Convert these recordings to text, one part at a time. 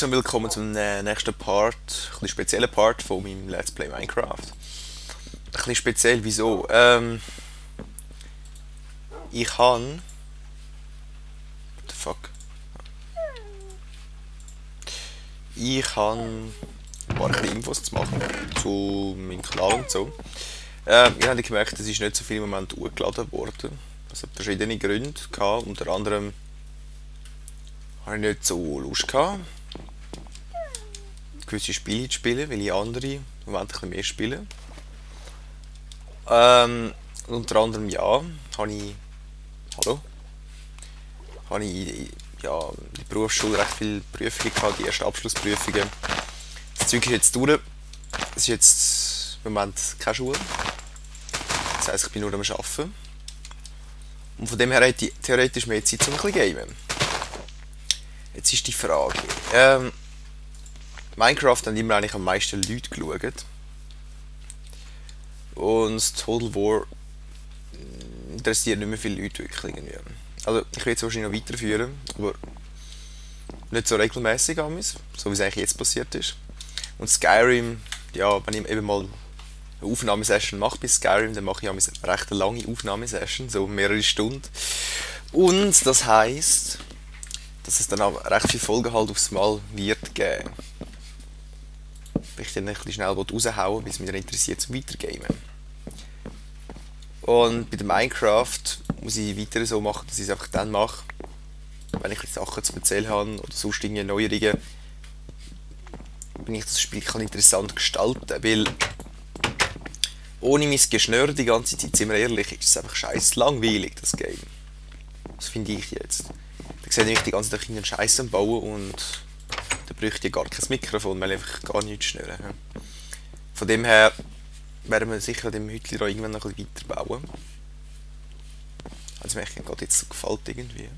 Grüezi und willkommen zum nächsten Part, ein bisschen speziellen Part von meinem Let's Play Minecraft. Ein bisschen speziell, wieso? Ich habe... What the fuck? Ich habe ein paar Infos zu machen zu meinem Kanal und so. Ich habe gemerkt, es ist nicht so viel im Moment hochgeladen worden. Es hat verschiedene Gründe gehabt, unter anderem habe ich nicht so Lust gehabt, gewisse Spiele zu spielen, weil ich andere im Moment ein bisschen mehr spiele. Unter anderem ja, habe ich... Hallo? Habe ich ja, in der Berufsschule recht viele Prüfungen gehabt, die ersten Abschlussprüfungen. Das Zeug ist jetzt durch. Es ist jetzt im Moment keine Schule. Das heisst, ich bin nur am Arbeiten. Und von dem her hätte ich theoretisch mehr Zeit zum ein bisschen gamen. Jetzt ist die Frage. Minecraft haben immer eigentlich am meisten Leute geschaut. Und Total War interessiert nicht mehr viele Leute wirklich irgendwie. Also ich werde es wahrscheinlich noch weiterführen, aber nicht so regelmäßig, so wie es eigentlich jetzt passiert ist. Und Skyrim, ja, wenn ich eben mal eine Aufnahmesession mache bei Skyrim, dann mache ich eine recht lange Aufnahmesession, so mehrere Stunden. Und das heisst, dass es dann auch recht viele Folgen halt aufs Mal wird geben. Weil ich dann ein bisschen schnell raushauen will, weil es mich dann interessiert zum Weitergamen. Und bei der Minecraft muss ich weiter so machen, dass ich es einfach dann mache, wenn ich Sachen zu erzählen habe oder sonst irgendwie Neuerungen, wenn ich das Spiel interessant gestalten kann, weil ohne mein Geschnör die ganze Zeit, sind wir ehrlich, ist es einfach scheiß langweilig, das Game. Das finde ich jetzt. Da sehe ich die ganze Zeit einen Scheiß am Bauen und da bräuchte ich gar kein Mikrofon, weil ich einfach gar nichts schnüren. Von dem her werden wir sicher an dem Hütchen irgendwann noch ein bisschen weiterbauen. Also mir gerade jetzt so gefällt irgendwie.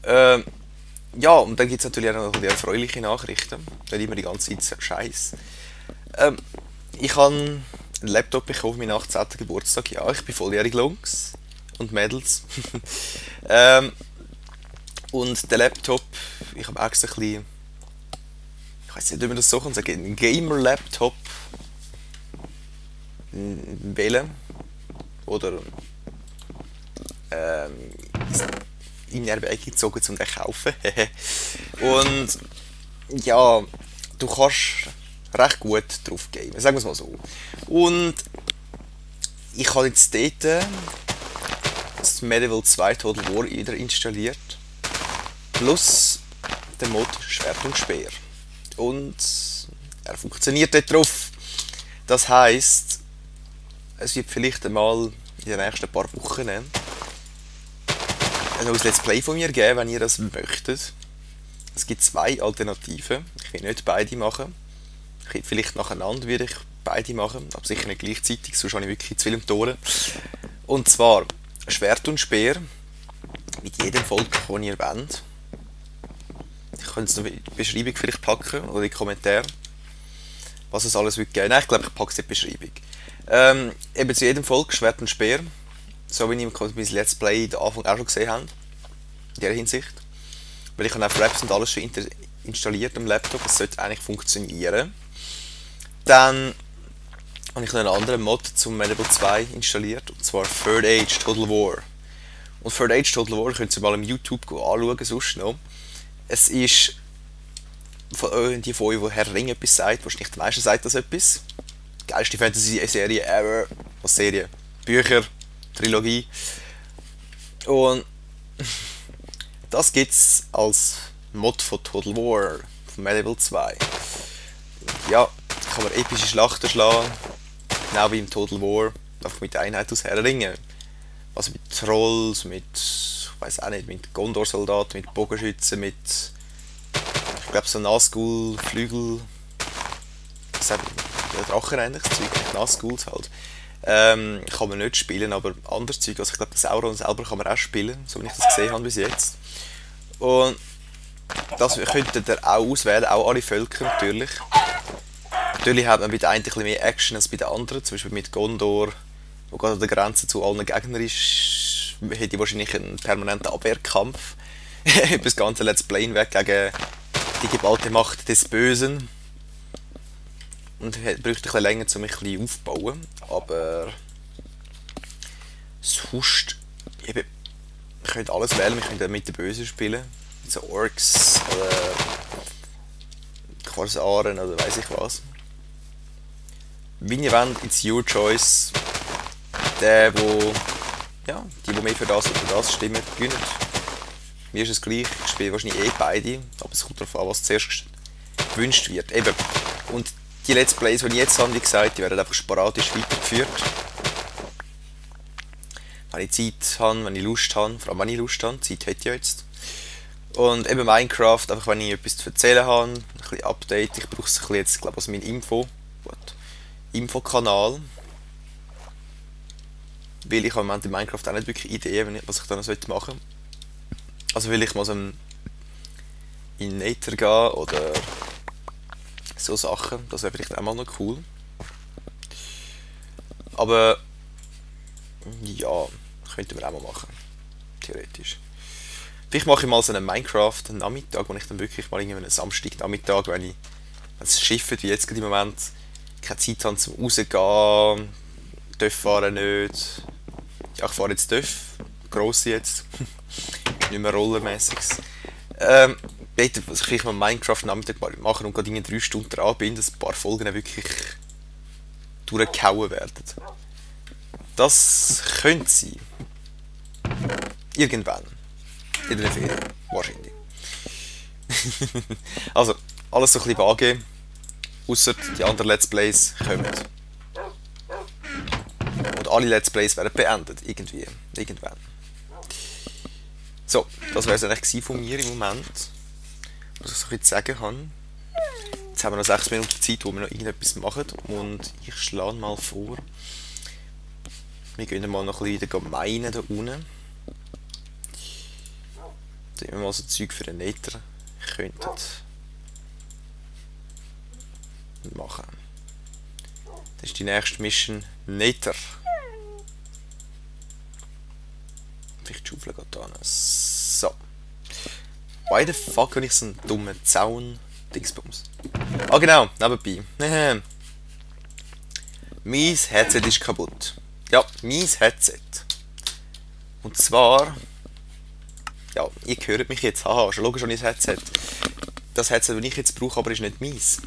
Ja, und dann gibt es natürlich auch noch die erfreulichen Nachrichten. Nicht immer die ganze Zeit Scheiß. Ich habe einen Laptop bekommen für meinen 18. Geburtstag. Ja, ich bin volljährig, Jungs und Mädels. Und der Laptop, ich habe extra ein bisschen, ich weiß nicht, wie man das so kann sagen, einen Gamer-Laptop wählen oder in Erwägung gezogen, um den zu kaufen. Und ja, du kannst recht gut drauf gamen, sagen wir es mal so. Und ich habe jetzt dort das Medieval 2 Total War wieder installiert, plus den Mod Schwert und Speer. Und er funktioniert dort drauf. Das heisst, es wird vielleicht einmal in den nächsten paar Wochen ein neues Let's Play von mir geben, wenn ihr das möchtet. Es gibt zwei Alternativen. Ich will nicht beide machen. Vielleicht nacheinander würde ich beide machen, aber sicher nicht gleichzeitig, sonst habe ich wirklich zu viel im Toren. Und zwar Schwert und Speer mit jedem Volk, das ihr wollt. Ich könnte es noch in die Beschreibung vielleicht packen oder in die Kommentare, was es alles wird geben. Nein, ich glaube, ich packe es in die Beschreibung. Eben zu jedem Volk Schwert und Speer, so wie ihr mein Let's Play am Anfang auch schon gesehen habt, in dieser Hinsicht. Weil ich habe auch Fraps und alles schon installiert am Laptop, es sollte eigentlich funktionieren. Dann habe ich noch einen anderen Mod zum Medieval 2 installiert, und zwar Third Age Total War. Und Third Age Total War könnt ihr mal im YouTube anschauen, sonst noch. Es ist von die von euch, die Herr Ring etwas sagt, wahrscheinlich die meisten sagt das etwas. Die geilste Fantasy-Serie ever. Was Serie? Bücher, Trilogie. Und das gibt es als Mod von Total War, von Medieval 2. Ja, da kann man epische Schlachten schlagen, genau wie im Total War, einfach mit der Einheit aus Herr Ringe. Also mit Trolls, mit, ich weiß auch nicht, mit Gondor-Soldaten, mit Bogenschützen, mit, ich glaube so Nazgul, Flügel, was sagt man, Drachen ähnliches Zeug, Nazguls halt. Kann man nicht spielen, aber anderes Zeug, also ich glaube Sauron selber kann man auch spielen, so wie ich das gesehen habe bis jetzt. Und das könntet ihr auch auswählen, auch alle Völker natürlich. Natürlich hat man bei der einen ein bisschen mehr Action als bei der anderen, zum Beispiel mit Gondor, wo gerade an der Grenze zu allen Gegnern ist, hätte ich wahrscheinlich einen permanenten Abwehrkampf. das ganze Let's Play hinweg gegen die geballte Macht des Bösen. Und bräuchte ein bisschen länger, um mich ein bisschen aufzubauen. Aber sonst, eben, wir können alles wählen, wir können mit den Bösen spielen. So Orks oder Korsaren oder weiß ich was. Wenn ihr wollt, it's your choice. Der, wo, ja, die mehr für das oder das stimmen, gewinnen. Mir ist es gleich, ich spiele wahrscheinlich beide, aber es kommt darauf an, was zuerst gewünscht wird. Eben. Und die Let's Plays, die ich jetzt habe, wie gesagt, die werden einfach sporadisch weitergeführt. Wenn ich Zeit habe, wenn ich Lust habe, vor allem wenn ich Lust habe, Zeit hätte ich ja jetzt. Und eben Minecraft, einfach wenn ich etwas zu erzählen habe, ein bisschen Update, ich brauche es ein bisschen jetzt, glaube ich, als mein Infokanal. Weil ich habe im Moment in Minecraft auch nicht wirklich Ideen, was ich dann noch machen sollte. Also will ich mal so in Nether gehen oder so Sachen, das wäre vielleicht auch mal noch cool. Aber ja, könnten wir auch mal machen, theoretisch. Vielleicht mache ich mal so einen Minecraft-Nachmittag, wo ich dann wirklich mal einen Samstag-Nachmittag, wenn es schifft, wie jetzt gerade im Moment, keine Zeit habe zum rausgehen, TÜV fahren nicht. Ja, ich fahre jetzt TÜV, grosse jetzt, nicht mehr rollermäßiges. Dort, was ich vielleicht mal Minecraft-Nachmittag machen und gerade in 3 Stunden dran bin, dass ein paar Folgen wirklich durchgehauen werden. Das könnte sein. Irgendwann. In der Ferien. Wahrscheinlich. Also, alles so ein bisschen vage. Ausser die anderen Let's Plays kommen. Und alle Let's Plays werden beendet. Irgendwie. Irgendwann. So, das wäre es eigentlich von mir im Moment. Was ich so ein bisschen zu sagen habe. Jetzt haben wir noch 6 Minuten Zeit, wo wir noch irgendetwas machen. Und ich schlage mal vor, wir gehen mal noch ein bisschen meinen da unten. Da wir mal so Zeug für den Nether könnten machen. Das ist die nächste Mission Nether. Vielleicht die Schaufel geht da. So. Why the fuck habe ich so einen dummen Zaun? Dingsbums. Ah genau, nebenbei. Mein Headset ist kaputt. Ja, mein Headset. Und zwar... Ja, ihr hört mich jetzt. Haha, schon logisch, schon mein Headset. Das Headset, das ich jetzt brauche, aber ist nicht meins.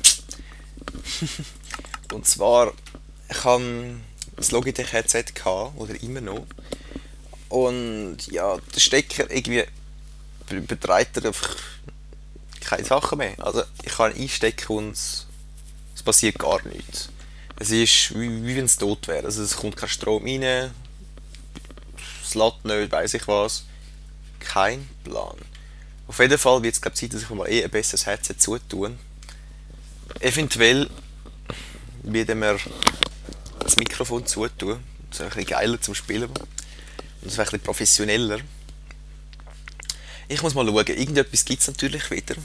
Und zwar... Ich habe das Logitech-Headset gehabt, oder immer noch. Und ja, der Stecker irgendwie betreibt einfach keine Sachen mehr. Also ich kann einstecken und es passiert gar nichts. Es ist wie wenn es tot wäre. Also es kommt kein Strom rein, es lädt nicht, weiss ich was. Kein Plan. Auf jeden Fall wird es glaube Zeit, dass ich mal ein besseres Headset zutun. Eventuell werden wir das Mikrofon zutun. Das ist ein bisschen geiler zum Spielen. Und das wäre ein bisschen professioneller. Ich muss mal schauen, irgendetwas gibt es natürlich wieder.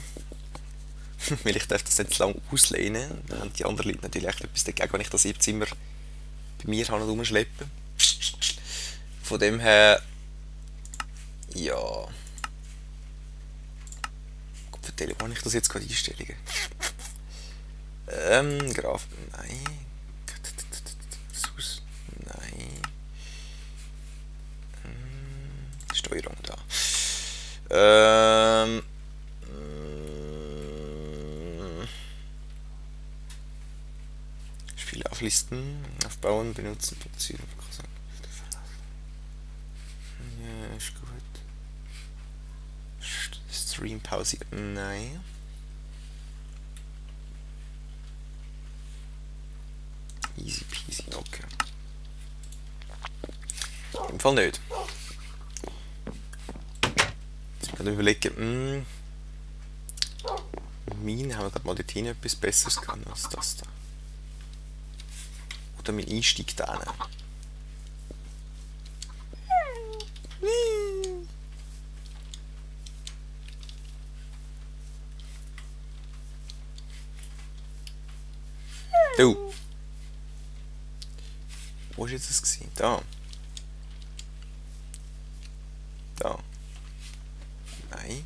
Weil ich darf das nicht zu lange auslehnen. Dann haben die anderen Leute natürlich echt etwas dagegen, wenn ich das jetzt immer bei mir habe und rumschleppen. Von dem her... Ja... Gott, vertelle, wo habe ich das jetzt gerade Einstellungen? Graf... Nein... Nein... Steuerung da. Spiele auflisten, aufbauen, benutzen, produzieren. Ja, ist gut. Stream pausieren. Nein. Easy peasy, okay. Im Fall nicht. Jetzt mal überlegen, meine haben wir gerade mal dort hin etwas Besseres gehabt als das da. Oder mein Einstieg da hin. Du! Wo war jetzt das gewesen? Da. Da. Nein.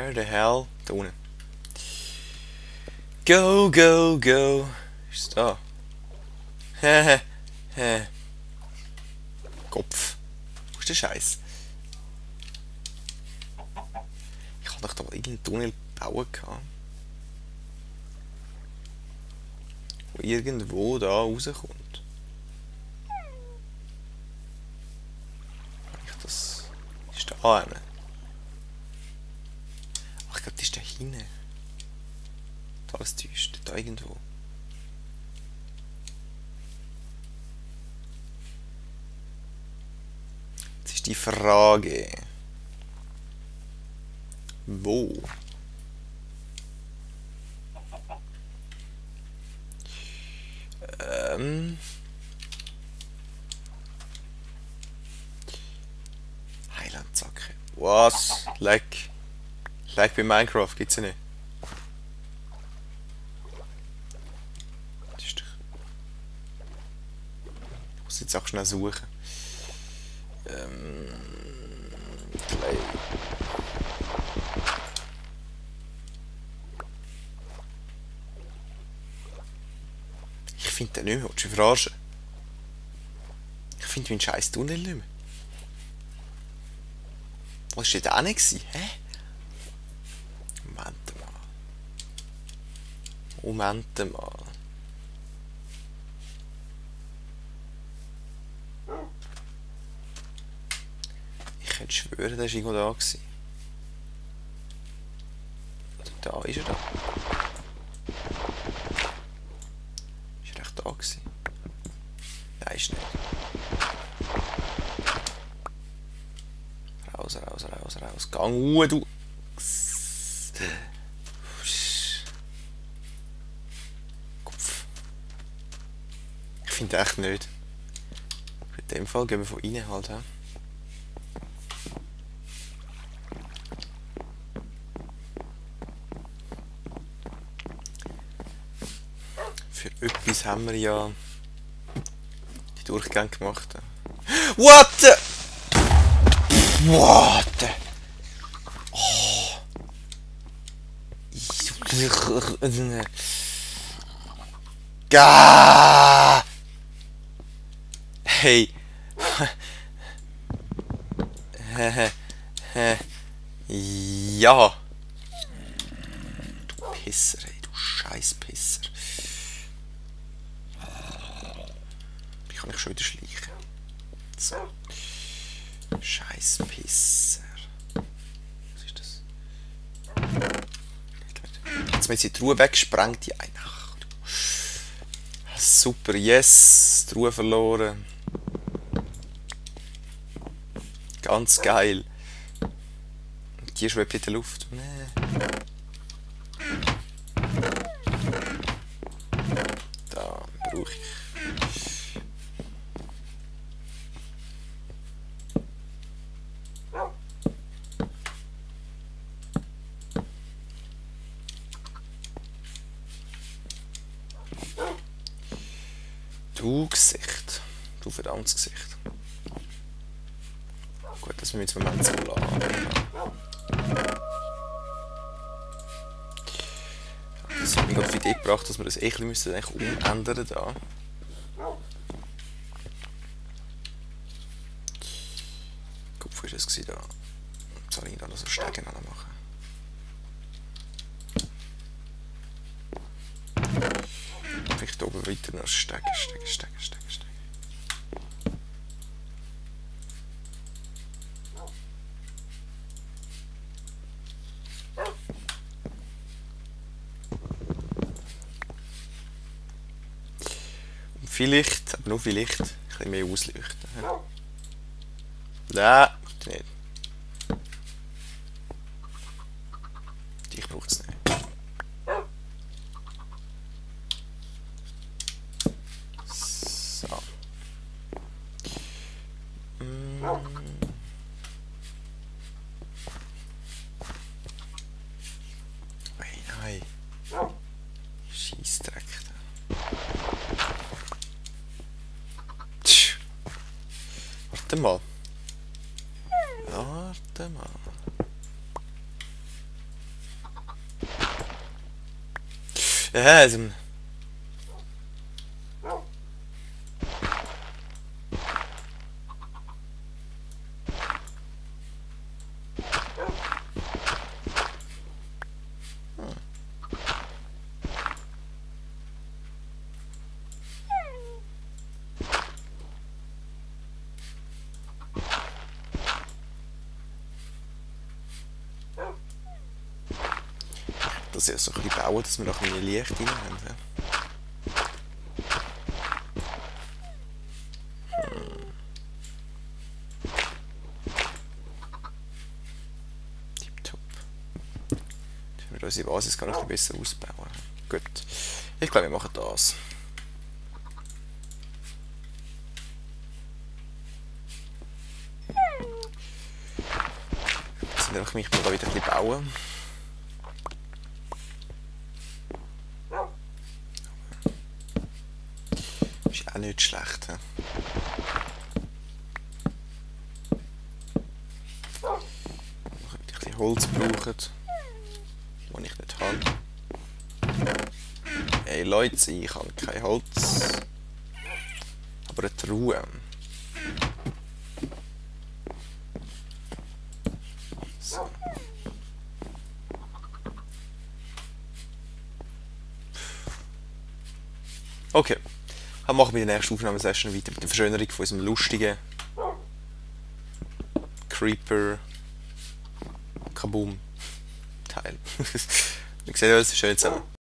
Where the hell? Da unten. Go, go, go. Ist es da? Hehe. Hehe. Kopf. Wo ist der Scheiß? Ich hatte doch da mal irgendeinen Tunnel bauen gehabt. Wo irgendwo da rauskommt. Das ist da hinten. Ach, ich glaube, das ist da hinten. Da alles täuscht. Da irgendwo. Jetzt ist die Frage. Wo? Heilandzacke. Was? Lag bei Minecraft gibt's ja nicht. Das ist doch... Ich muss jetzt auch schnell suchen. Clay. Ich finde den nicht mehr. Willst du mich verarschen? Ich finde meinen scheiß Tunnel nicht mehr. Was war denn da nicht? Hä? Moment mal. Moment mal. Ich könnte schwören, der war irgendwo da gewesen. Oder da ist er da. Ist er echt da gewesen? Nein, ist nicht. Raus, raus, raus, raus. Gang du! Kopf. Ich finde echt nicht. In dem Fall gehen wir von innen halt, he? Für etwas haben wir ja die Durchgänge gemacht. What the? What the? Oh. Gah! Hey. Ja. Du Pisser, ey, du scheiß Pisser. Wie kann ich schon wieder schleichen? So. Scheiß Pisser. Was ist das? Jetzt haben sie die Ruhe weggesprengt, die eine. Ach, super, yes, die Ruhe verloren. Ganz geil. Die schwebt in der Luft. Nee. Da brauche ich. Du Gesicht. Du verdammtes Gesicht. Gut, dass wir jetzt Moment so laden. Das hat mich gerade auf die Idee gebracht, dass wir das echt umändern da. Kopf war das da. Jetzt soll ich da noch so Stegen machen. Vielleicht oben weiter noch Stegen. Und vielleicht, aber nur vielleicht, ein bisschen mehr ausleuchten. Nein, nicht. Ich brauche es nicht. So. Nein. Scheissdreck. Warte mal. Warte mal. Also, das ja so ein bisschen bauen, dass wir noch ein bisschen Licht rein haben. Tipptopp. Jetzt wir unsere Basis gar noch ein bisschen besser ausbauen. Gut. Ich glaube, wir machen das. Jetzt muss ich mich mal da wieder ein bisschen bauen. Ist auch nicht schlecht. He? Noch ein bisschen Holz brauchen, das ich nicht habe. Hey Leute, ich habe kein Holz, aber eine Truhe. So. Okay, dann machen wir in der nächsten Aufnahmesession weiter mit der Verschönerung von unserem lustigen Creeper Kaboom Teil. Wir sehen uns schön zusammen.